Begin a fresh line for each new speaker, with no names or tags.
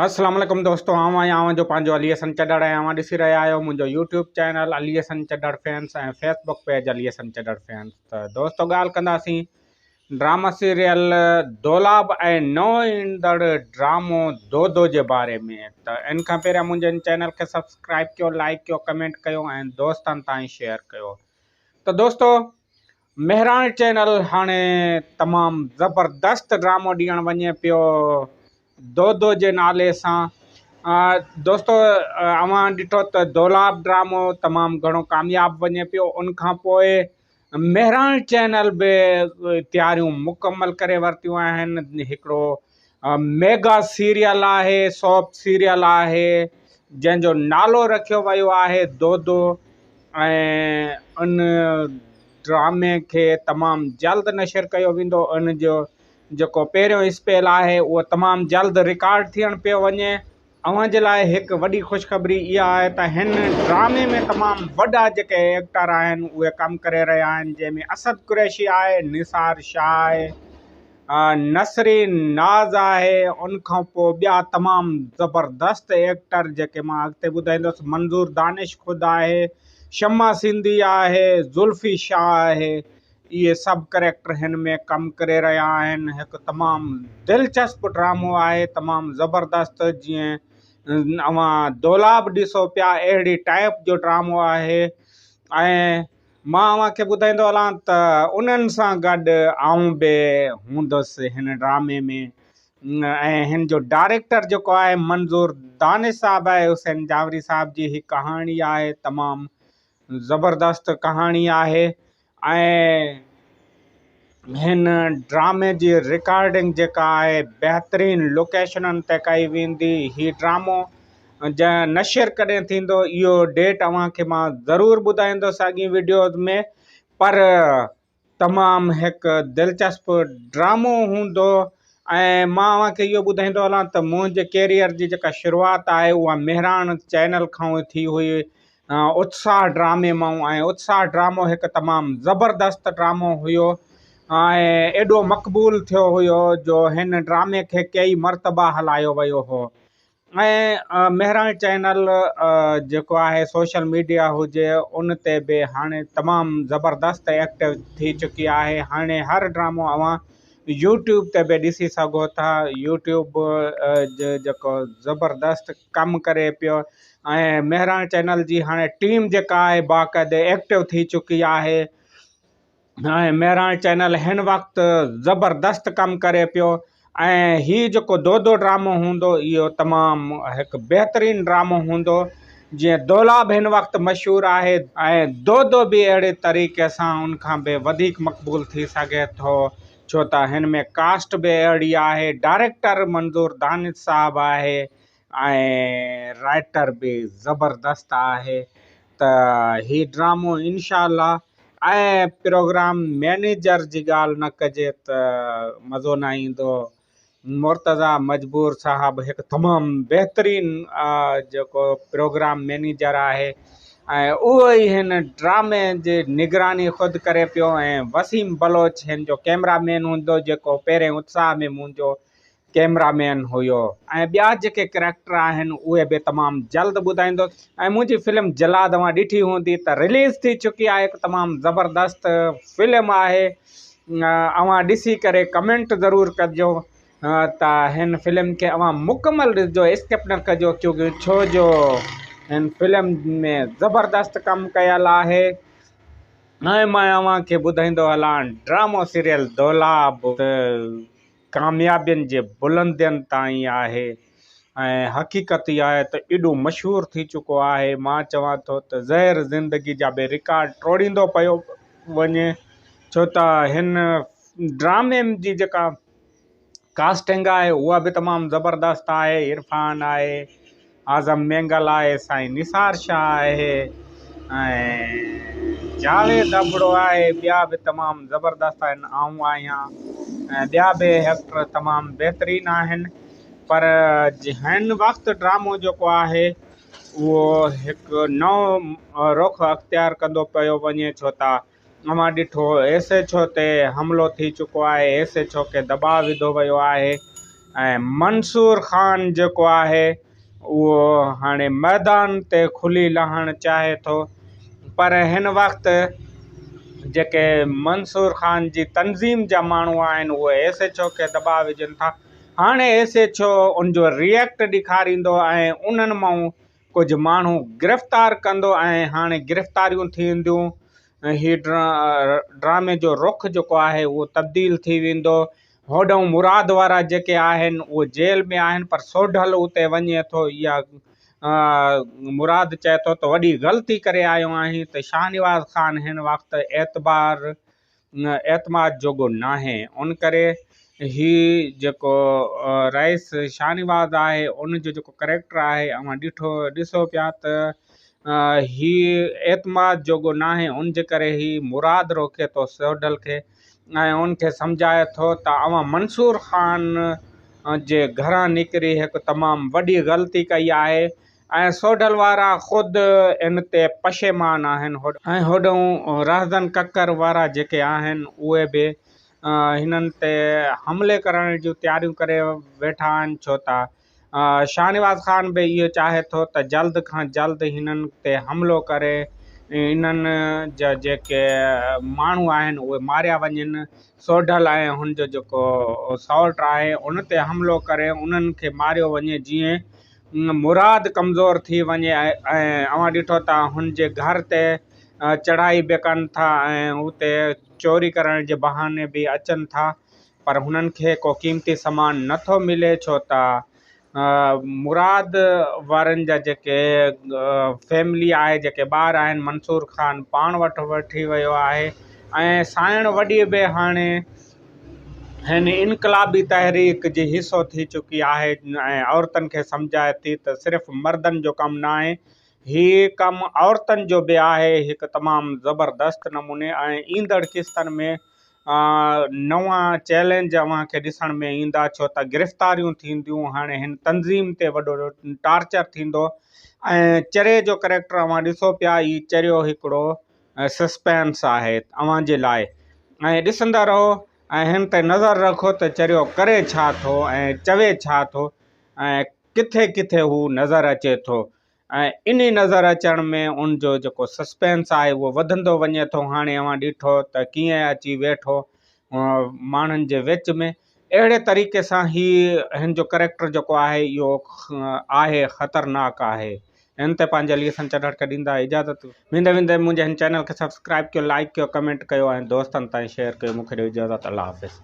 السلام عليڪم دوستو آئون آهيان اوهان جو پنهنجو علي حسن چڍڙ ۽ اوهان ڏسي رهيا آهيو منهنجو YouTube channel Ali Hassan Chadhar fans ۽ Facebook page Ali Hassan Chadhar fans ته دوستو ڳالهه ڪنداسين ڊراما سيريل دولاب ۽ نئون ايندڙ ڊرامو دودو جي باري ۾ ته ان کان پهريان منهنجي ان چينل کي سبسڪرائب ڪيو لائڪ ڪيو ڪمينٽ ڪيو ۽ دوستن تائين شيئر ڪيو ته دوستو مهراڻ چينل هاڻي تمام زبردست ڊرامو ڏيڻ وڃي پيو دودو جي نالي سان دوستو اوهان ڏٺو ته دولاب ڊرامو تمام گهڻو ڪامياب وڃي پيو ان کان پوء مهراڻ چينل به تياريون مڪمل ڪري ورتيون آهن هڪڙو ميگا سيريل آهي سوپ سيريل آهي جنهن جو نالو رکيو ويو آهي دودو ۽ ان ڊرامي کي تمام جلد نشر ڪيو ويندو ان جو جيڪو پهريون اسپيل آهي اهو تمام جلد رڪارڊ ٿيڻ پيو وڃي. اوهان جي لاء هڪ وڏي خوشخبري اها آهي ته هن ڊرامي ۾ تمام وڏا جيڪي ايڪٽر آهن اهي ڪم ڪري رهيا آهن جنهن ۾ اسد قريشي آهي، نثار شاهه آهي، نسرين ناز آهي ان کان پوء ٻيا تمام زبردست ايڪٽر جيڪي مان اڳتي ٻڌائيندس منظور دانش خود آهي، شمع سنڌي آهي، زلفي شاهه آهي اهي سڀ ڪريڪٽر هن ۾ ڪم ڪري رهيا آهن هڪ تمام دلچسپ ڊرامو آهي تمام زبردست جيئن اوهان دولاب ڏسو پيا اهڙي ٽائپ جو ڊرامو آهي ۽ مان اوهان کي ٻڌائيندو هلان ته انهن سان گڏ آئون به هوندس هن ڊرامي ۾ ۽ هن جو ڊائريڪٽر جيڪو آهي منظور دانش صاحب آهي حسين جاوري صاحب جي هي ڪهاڻي آهي تمام زبردست ڪهاڻي آهي ۽ هن ڊرامي جي رڪارڊنگ جيڪا آهي بهترين لوڪيشنن تي ڪئي ويندي هي ڊرامو جنهن نشر ڪڏهن ٿيندو اهو ڊيٽ اوهان کي مان ضرور ٻڌائيندس اڳين وڊيوز ۾ پر تمام هڪ دلچسپ ڊرامو هوندو ۽ مان اوهان کي اهو ٻڌائيندو هلان ته منهنجي ڪيريئر جي جيڪا شروعات آهي اها مهراڻ چينل کان ٿي هئي اتساهه ڊرامي مان ۽ اتساهه ڊرامو هڪ تمام زبردست ڊرامو هيو ۽ ايڏو مقبول ٿيو هيو جو هن ڊرامي کي ڪيئي مرتبا هلايو ويو هو ۽ مهراڻ چينل جيڪو آهي سوشل ميڊيا هجي ان تي به هاڻي تمام زبردست ايڪٽو ٿي چڪي آهي هاڻي هر ڊرامو اوهان يوٽيوب تي به ڏسي سگهو ٿا يوٽيوب جيڪو زبردست ڪم ڪري پيو ۽ مهراڻ چينل جي هاڻي ٽيم جيڪا آهي باقاعدي ايڪٽو ٿي چڪي آهي ۽ مهراڻ چينل هن وقت زبردست ڪم ڪري پيو ۽ هي جيڪو دودو ڊرامو هوندو اهو تمام هڪ بهترين ڊرامو هوندو جيئن دولاب هن وقت مشهور آهي ۽ دودو به اهڙي طريقي سان ان کان به وڌيڪ مقبول ٿي سگهي ٿو ڇو ته هن ۾ ڪاسٽ به اهڙي آهي ڊائريڪٽر منظور دانش صاحب آهي ۽ رائيٽر به زبردست آهي ته هي ڊرامو انشاء الله ۽ پروگرام مئنيجر جي ڳالهه نه ڪجي ته مزو نه ايندو مرتضيٰ مجبور صاحب هڪ تمام بهترين جيڪو پروگرام مئنيجر آهي ۽ اهو ئي هن ڊرامي جي نگراني خود ڪري پيو ۽ وسيم بلوچ هن جو ڪئميرا مين هوندو جيڪو پهرين اتساهه ۾ منهنجو ڪئميرا مين هيو ۽ ٻيا جيڪي ڪريڪٽر آهن اهي به تمام جلد ٻڌائيندس ۽ منهنجي فلم جلاد اوهان ڏٺي هوندي ته رليز ٿي چڪي آهي هڪ تمام زبردست فلم آهي اوهان ڏسي ڪري ڪمينٽ ضرور ڪجو ته هن فلم کي اوهان مڪمل ڏسجو اسڪپ نه ڪجو ڪيونڪه ڇو جو هن فلم ۾ زبردست ڪم ڪيل آهي ۽ مان اوهان کي ٻڌائيندو هلان ڊرامو سيريل دولاب ڪاميابين جي بلندين تائين آهي ۽ حقيقت اها آهي ته ايڏو مشهور ٿي چڪو آهي مان چوان ٿو ته زهر زندگي جا به رڪارڊ ٽوڙيندو پيو وڃي ڇو ته هن ڊرامي جي جيڪا ڪاسٽنگ آهي اها به تمام زبردست آهي عرفان آهي اعظم مينگل آهي، سائين نثار شاهه آهي ۽ جاويد ابڙو آهي، ٻيا به تمام زبردست آهن، آئون آهيان ۽ ٻيا به ايڪٽر تمام بهترين آهن پر هن وقت ڊرامو جيڪو آهي اهو هڪ نئون رخ اختيار ڪندو پيو وڃي ڇو ته اوهان ڏٺو ايس ايڇ او تي حملو ٿي چڪو آهي، ايس ايڇ او کي دٻاء وڌو ويو آهي ۽ منصور خان جيڪو آهي اهو هاڻي ميدان تي کلي لهڻ چاهي ٿو پر هن وقت جيڪي منصور خان جي تنظيم جا ماڻهو آهن اهي ايس ايڇ او کي دٻاء وجهن ٿا هاڻي ايس ايڇ او ان جو ريئيڪٽ ڏيکاريندو ۽ انهن مان ڪجهه ماڻهو گرفتار ڪندو ۽ هاڻي گرفتاريون ٿينديون ۽ هي ڊرامي جو رخ جيڪو آهي اهو تبديل ٿي ويندو. هوڏانهن مراد وارا جيڪي آهن اهي جيل ۾ آهن پر سوڍل اتي وڃي ٿو اها مراد چئي ٿو ته وڏي غلطي ڪري آيو آهين ته شاهنواز خان هن وقت اعتبار اعتماد جوڳو ناهي ان ڪري هي جيڪو رئيس شاهنواز آهي ان جو جيڪو ڪريڪٽر آهي اوهان ڏٺو ڏسو پيا ته هي اعتماد جوڳو ناهي ان جي ڪري هي مراد روڪي ٿو سوڍل کي ۽ ان کي سمجهائي ٿو ته اوهان منصور خان جي گهران نڪري هڪ تمام وڏي غلطي ڪئي آهي ۽ سوڍل وارا خود ان تي پشيمان آهن. ۽ هوڏهون رهزن ڪڪر وارا جيڪي آهن اهي به هنن تي حملي ڪرڻ جون تياريون ڪري ويٺا آهن ڇو ته شاهنواز خان به اهو چاهي ٿو ته جلد کان جلد هنن تي حملو ڪري انهن جا جيڪي ماڻهو آهن اهي ماريا وڃن سوڍل ۽ هن جو جيڪو سئوٽ آهي ان تي حملو ڪري انهن کي ماريو وڃي جيئن مراد ڪمزور ٿي وڃي ۽ اوهان ڏٺو ته هن جي گهر تي چڙهائي به ڪن ٿا ۽ اتي چوري ڪرڻ جي بهاني به اچن ٿا پر هنن کي ڪو قيمتي سامان نه ٿو ملي ڇو ته مراد وارن جا جيڪي فيملي آهي جيڪي ٻار آهن منصور خان پاڻ وٽ وٺي ويو آهي ۽ سانئڻ وڏي به هاڻي هن انقلابي تحريڪ جي حصو ٿي چڪي آهي ۽ عورتن کي سمجهائي ٿي ته صرف مردن جو ڪم ناهي هي ڪم عورتن جو به آهي هڪ تمام زبردست نموني ۽ ايندڙ قسطن ۾ نوان چئلينج اوهان کي ڏسڻ ۾ ايندا ڇو ته گرفتاريون ٿينديون هاڻي هن تنظيم تي وڏو ٽارچر ٿيندو ۽ چري جو ڪريڪٽر اوهان ڏسو پيا هي چريو هڪڙو سسپينس آهي اوهان جي لاء ۽ ڏسندا رهو ۽ هن تي نظر رکو ته چريو ڪري ڇا ٿو ۽ چوي ڇا ٿو ۽ ڪٿي ڪٿي هو نظر اچي ٿو ۽ انهي نظر اچڻ ۾ ان جو جيڪو سسپينس آهي اهو وڌندو وڃي ٿو هاڻي اوهان ڏٺو ته ڪيئن اچي ويٺو ماڻهن جي وچ ۾ اهڙي طريقي سان هي هن جو ڪريڪٽر جيڪو آهي اهو آهي خطرناڪ آهي هن تي پنهنجي علي حسن چڍڙ کي ڏيندا اجازت. ويندي ويندي منهنجي هن چينل کي سبسڪرائب ڪيو لائيڪ ڪيو ڪمينٽ ڪيو ۽ دوستن تائين شيئر ڪيو مونکي ڏيو اجازت الله حافظ.